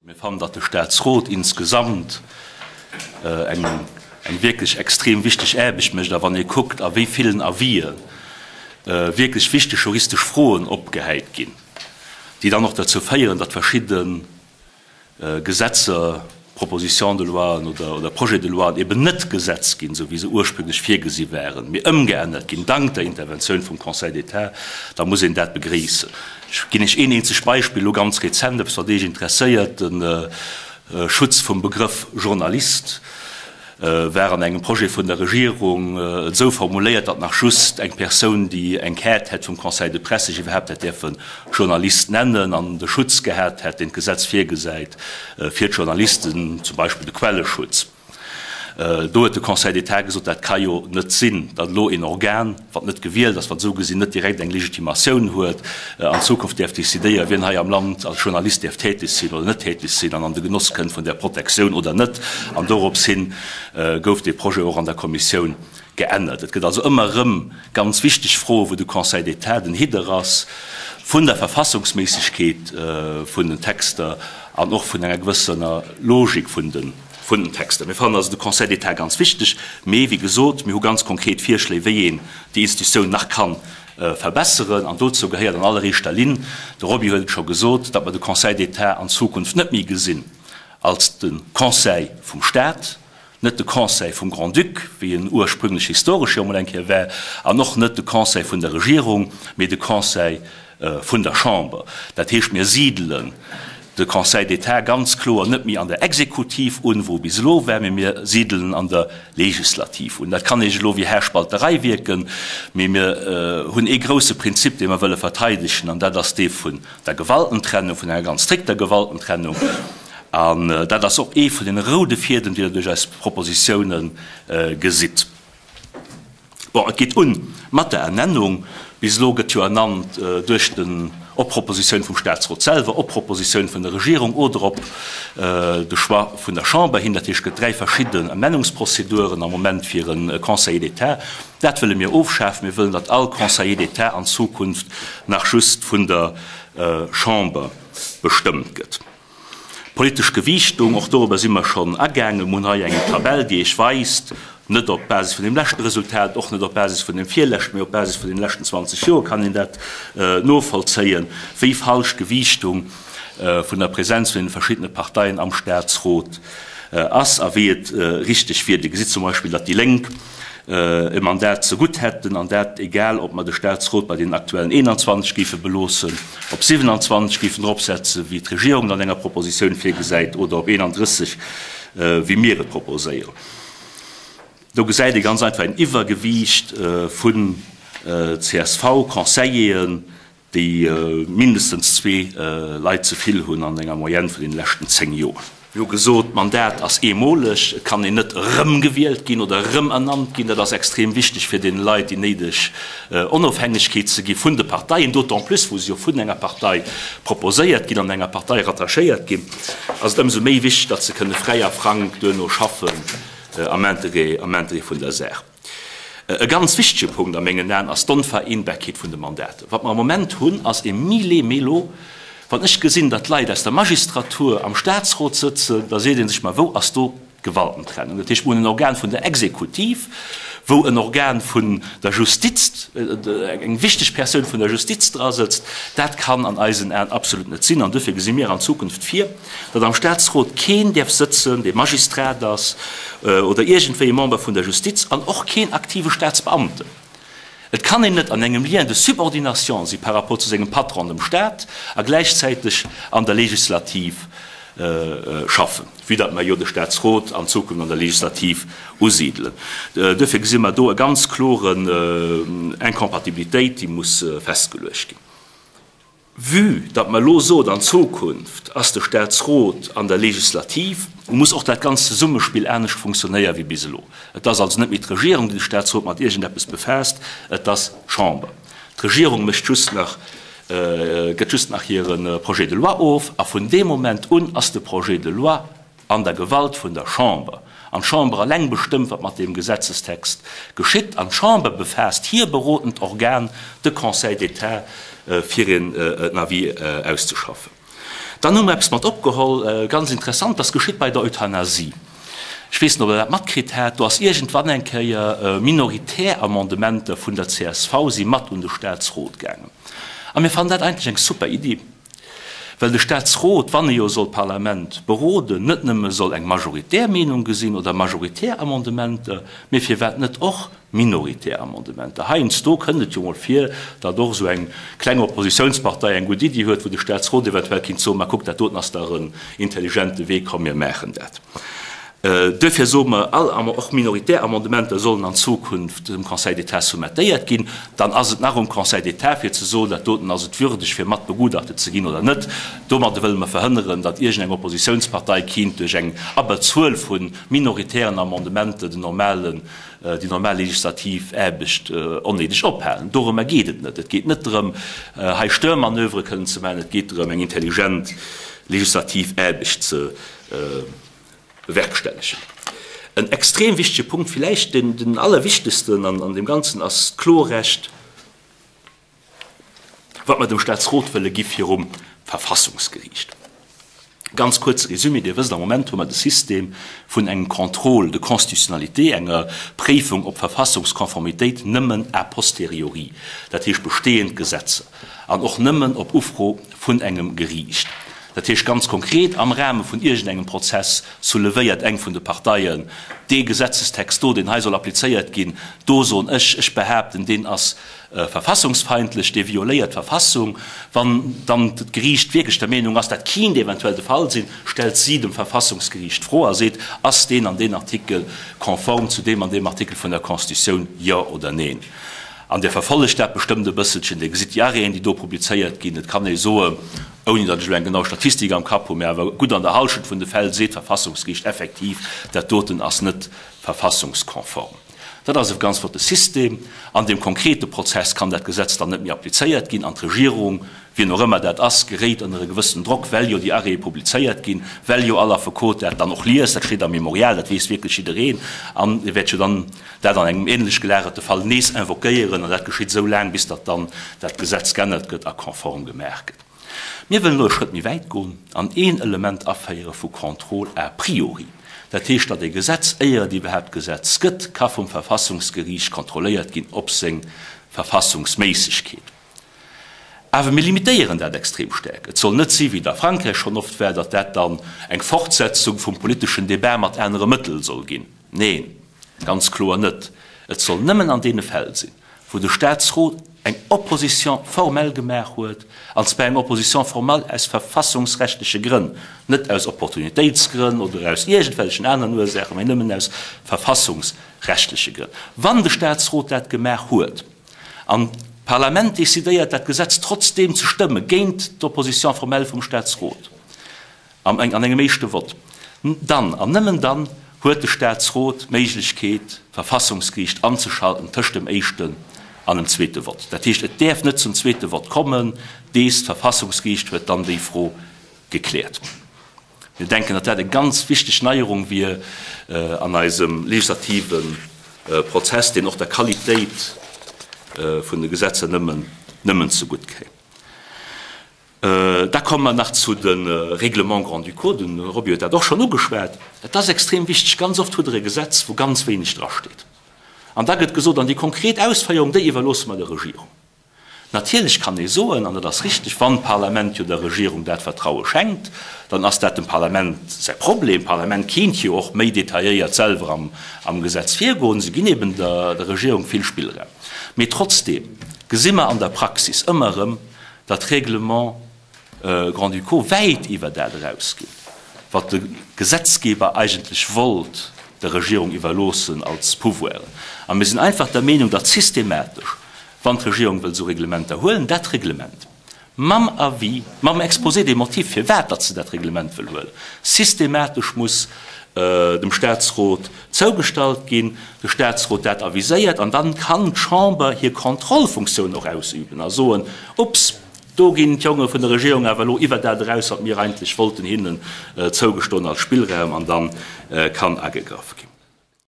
Mir fannen, datt de Statsrot insgesamt eng wierklech extrem wichteg Aarbecht mécht. A wann ee kuckt, a wéi villen Avisë wierklech wichteg juristesch Froen opgehäit ginn, déi dann och derzou féieren, datt verschidde Gesetzer, Propositions de loien oder Projets de loien eben net Gesetz ginn, esou wéi se ursprünglech virgesi waren, mee ëmgeännert ginn dank der Interventioun vum Conseil d'État, da muss een dat begréissen. Ech ginn Iech een eenzegt Beispill, elo ganz rezent, eppes wat Iech interesséiert, de Schutz vum Begrëff Journalist war an engem Projet vun der Regierung esou formuléiert, datt nach just eng Persoun, déi eng Kaart hätt vum Conseil de Presse, sech iwwerhaapt hätt däerfe Journalist nennen an de Schutz gehat hätt, deen d'Gesetz virgesäit fir d'Journalisten, zum Beispill de Quelleschutz. Do huet de Conseil d'État gesot, dat ka jo net sinn, datt elo een Organ, wat net gewielt ass, wat esou gesinn net direkt eng Legitimatioun huet, an Zukunft däerf decidéieren, wien hei am Land als Journalist däerf täteg sinn oder net täteg sinn an an de Genoss kënnt vun där Protektioun oder net. An dorops hin gouf dee Projet och an der Kommissioun geännert. Et gëtt also ëmmer erëm ganz wichteg Froen, wou de Conseil d'État den Hidder ass vun der Verfassungsméissegkeet vun den Texter an och vun enger gewëssener Logik vun den Vun den Texter. Mir fannen also de Conseil d'État ganz wichteg, mee wéi gesot, mir hu ganz konkret Virschléi, wéi een déi Institutioun nach ka verbesseren. An dozou gehéiert an alleréischter Linn, de Roby huet et scho gesot, datt mer de Conseil d'État an Zukunft net méi gesinn als de Conseil vum Stat, net de Conseil vum Grand-Duc, wéi en ursprünglech historesch jo emol eng Kéier war, an och net de Conseil vun der Regierung, mee de Conseil vun der Chamber. Dat heescht, mir sidelen de Conseil d'État ganz kloer net méi an der Exekutiv un, wou e bis elo war, mee mir sidelen en an der Legislativ un. Dat kann Iech elo wéi Haarspalterei wierken, mee mir hunn ee grouse Prinzip, dee mer wëlle verteidegen, an dat ass dee vun der Gewaltentrennung, vun enger ganz strikter Gewaltentrennung. An dat ass och ee vun den roude Fiedem, déi Der duerch eis Propositiounen gesitt. Bon, et geet un mat der Ernennung. Bis elo gëtt jo ernannt duerch den, op Propositioun vum Statsrot selwer, op Propositioun vun der Regierung oder op de Choix vun der Chamber hin. Dat heescht, et gëtt dräi verschidden Ernennungsprozeduren am Moment fir e Conseiller d'État. Dat wëlle mir ofschafen. Mir wëllen, datt all Conseiller d'État an Zukunft nach just vun der Chamber bestëmmt gëtt. Politesch Gewiichtung, och dorobber si mer schonn agaangen. Mir hunn hei eng Tabell, déi Iech weist, net op Basis vun deem leschte Resultat, och net op Basis vun deem virleschten, mee op Basis vun deene leschten 20 Joer kann een dat novollzéien, wéi falsch d'Gewiichtung vun der Präsenz vun deene verschiddene Parteien am Statsrot ass a wéi et richteg wier. Dir gesitt zum Beispill, datt déi Lénk e Mandat zegutt hätten, an dat egal ob mer de Statsrot bei deenen aktuellen 21 géife beloossen, op 27 géifen eropsetzen, wéi d'Regierung et an enger Propositioun virgesäit, oder op 31, wéi mir et proposéieren. Do gesäit ee ganz einfach en Iwwergewiicht vun CSV-Conseilleren, déi mindestens zwee Leit ze vill hunn an enger Moyenne vun deene leschten 10 Joer. Mir hu gesot, d'Mandat ass eemoleg, et kann een net erëmgewielt ginn oder erëmernannt ginn. Dat ass extrem wichteg, fir deene Leit déi néideg Onofhängegkeet ze gi vun de Parteien, d'autant plus wou se jo vun enger Partei proposéiert ginn an enger Partei rattachéiert ginn, ass et ëmsou méi wichteg, datt se kënne fräi a frank duerno schaffen am Interêt, am Interêt vun der Saach. E ganz wichtege Punkt a mengen Aen ass d'Onvereenbarkeet vun de Mandaten. Wat mer am Moment hunn, ass e Mile-Melo. Wann ech gesinn, datt Leit aus der Magistratur am Statsrot sëtzen, da seet ee sech, ma wou ass do d'Gewaltentrennung? Dat heescht, mer hunn en Organ vun der Exekutiv, wou en Organ vun der Justiz, eng wichteg Persoun vun der Justiz drasëtzt. Dat kann an eisen Aen absolut net sinn. An duerfir gesi mir an Zukunft vir, datt am Staatsrot keen däerf sëtzen, dee Magistrat ass oder iergendwéi e Member vun der Justiz an och keen aktive Staatsbeamten. Et kann een net an engem Lien de subordination si par rapport zu sengem Patron, dem Staat, a gläichzäiteg an der Legislativ schaffen, vue datt mer jo de Staatsrot an Zukunft an der Legislativ usidelen. Duerfir gesi mer do e ganz kloren Incompatibilitéit, déi muss festgeluecht ginn. Vue datt mer elo soen, an Zukunft ass de Staatsrot an der Legislativ, muss och dat ganzt Zesummespill anescht funktionéieren wéi bis elo. Et ass also net méi d'Regierung, déi de Staatsrot mat iergendeppes befaasst, et ass d'Chamber. D'Regierung mécht just nach, gëtt just nach hire Projet de loi of, a vun deem Moment un ass de Projet de loi an der Gewalt vun der Chamber, an d'Chamber eleng bestëmmt, wat mat deem Gesetzestext geschitt, an d'Chamber befaasst hir berodend Organ, de Conseil d'État, fir een Avis auszeschaffen. Dann hu mer eppes mat opgeholl, ganz interessant, dass geschitt bei der Euthanasie. Ech weess net, ob Der dat matkritt hat, do ass iergendwann eng Kéier minoritär Amendementer vun der csv si mat un de Statsrot gaangen. A mir fannen dat eigentlech eng super Iddi, well de Statsrot, wann e jo soll d'Parlament beroden, net nëmme soll eng majoritär Meenung gesinn oder majoritär Amendementer, mee firwat net och minoritär Amendementer. Heiansdo kënnt et jo mol vir, datt och esou eng kleng Oppositiounspartei eng gutt Iddi huet, wou de Statsrot eventuell kinnt soen, Ma kuck, dat doten ass dach en intelligente Wee, komm mir maachen dat. Duerfir soe mer, all, och minoritär Amendementer sollen an Zukunft dem Conseil d'État soumettéiert ginn. Dann ass et nach um Conseil d'État fir ze soen, dat doten ass et würdeg fir mat begutachtet ze ginn oder net. Domadde wëlle mer verhënneren, datt iergendeng Oppositiounspartei kinnt duerch eng Abberzuel vu minoritären Amendementer den normalen déi normal legislativ Aarbecht onnéideg ophalen. Dorëmmer geet et net. Et geet net drëm, hei Störmanövere kënnen ze maachen. Et geet drëm, eng intelligent legislativ Aarbecht ze bewerkstellegen. En extrem wichtege Punkt, villäicht den allerwichtegsten an deem Ganzen, ass d'Klorecht, wat mer dem Staatsrot wëlle gi virum Verfassungsgeriicht. Ganz kuerze Résumé, Dir wësst, am Moment hu mer de System vun engem Contrôle de constitutionnalité, enger Préifung op Verfassungskonformitéit nëmmen a posteriori, dat heescht bestehend Gesetzer, an och nëmmen op Ufro vun engem Geriicht. Dat heescht ganz konkret, am Rahme vun iergendengem Prozess soulevéiert eng vun de Parteien dee Gesetzestext do, deen hei soll applizéiert ginn, do soen ech, ech behaapten, deen ass Verfassungsfeindlech, dee violéiert d'Verfassung. Wann dann d'Geriicht wierklech der Meenung ass, dat kinnt eventuell de Fall sinn, stellt si dem Verfassungsgeriicht d'Fro a seet, Ass deen an deen Artikel konform zu deem an deem Artikel vun der Constitutioun, jo oder neen? An Dir verfollegt dat bestëmmt e bësselchen, Dir gesitt déi Arrêten, déi do publizéiert ginn. Et kann ee soen, ouni datt ech elo eng genau Statistik am Kapp hunn, mä awer gutt an der Hallschent vun de Fäll seet d'Verfassungsgeriicht effektiv, dat doten ass net verfassungskonform. Dat ass e ganz flotte System. An deem konkrete Prozess kann dat Gesetz dann net méi applizéiert ginn an d'Regierung, wien och ëmmer dat ass, geréit ënner e gewëssenen Drock, well jo déi Arrêtë publizéiert ginn, well jo all Affekot dat dann och liest. Dat steet am Memorial, dat weess wierklech jiddereen. An e wäert jo dann dat an engem ähnlech gelagerte Fall nees invoquéieren. An dat geschitt esou laang, bis datt dann dat Gesetz geännert gëtt a konform gemaach gëtt. Mir wëllen elo e Schrëtt méi wäit goen an een Element aféiere vu Contrôle a priori. Dat heescht, datt e Gesetz, éier et iwwerhaapt Gesetz gëtt, ka vum Verfassungsgeriicht kontrolléiert ginn op seng Verfassungsméissegkeet. Awer mir limitéieren dat extrem staark. Et soll net si wéi et a Frankräich schonn oft war, datt dat dann eng Fortsetzung vum politeschen Débat mat anere Mëttel soll ginn. Neen, ganz kloer net. Et soll nëmmen an deene Fäll sinn, wou de Statsrot eng Opposition formelle gemaach huet, an zwar eng Opposition formelle aus verfassungsrechtleche Grënn, net aus Opportunitéitsgrënn oder aus iergendwellechen aneren Ursaachen, mä nëmmen aus verfassungsrechtleche Grënn. Wann de Statsrot dat gemaach huet an d'Parlament decidéiert, dat Gesetz trotzdeem ze stëmme géint d'Opposition formelle vum Statsrot, An engem éischte Vott. Dann, an nëmmen dann, huet de Staatsrot d'Méiglechkeet, d'Verfassungsgeriicht anzeschalten tëscht dem éischten an dem zweete Vott. Dat heescht, et däerf net zum zweete Vott kommen, dees d'Verfassungsgeriicht huet dann déi Fro gekläert. Mir denken, datt dat eng ganz wichteg Neierung wier an eisem legislative Prozess, deen och der Qualitéit vun de Gesetzer nëmmen zegutt kéim. Da komme mer nach zu de Règlements grand-ducaux. De Roby huet dat och schonn ugeschwat. Et ass extrem wichteg, ganz oft hutt Der e Gesetz, wou ganz wéineg drasteet. An da gëtt gesot, an déi konkret Ausféierung, déi iwwerloosse mer der Regierung. Natierlech kann ee soen, an dat ass richtig, wann d'Parlament jo der Regierung dat Vertraue schenkt, dann ass dat dem Parlament säi Problem. D'Parlament kéint jo och méi detailléiert selwer am Gesetz virgoen. Se ginn eben der Regierung vill Spillraum. Mee trotzdeem gesi mer an der Praxis ëmmer erëm, datt d'Règlements grand-ducaux wäit iwwer dat erausginn, wat de Gesetzgeber eigentlech wollt der Regierung iwwerloossen als Pouvoiren. A mir sinn einfach der Meenung, datt systematesch, wann d'Regierung wëllt esou Reglementer huelen, dat Reglement mam Avis, mam Exposé des motifs, firwat datt se dat Reglement wëll huelen, systematesch muss dem Statsrot zougestallt ginn, de Statsrot dat aviséiert an dann kann d'Chamber hir Kontrollfunktioun och ausüben a soen, Ups, do ginn d'Jonge vun der Regierung awer elo iwwer dat eraus, wat mir eigentlech wollten hinnen zougestoen als Spillraum, an dann kann agegraff ginn.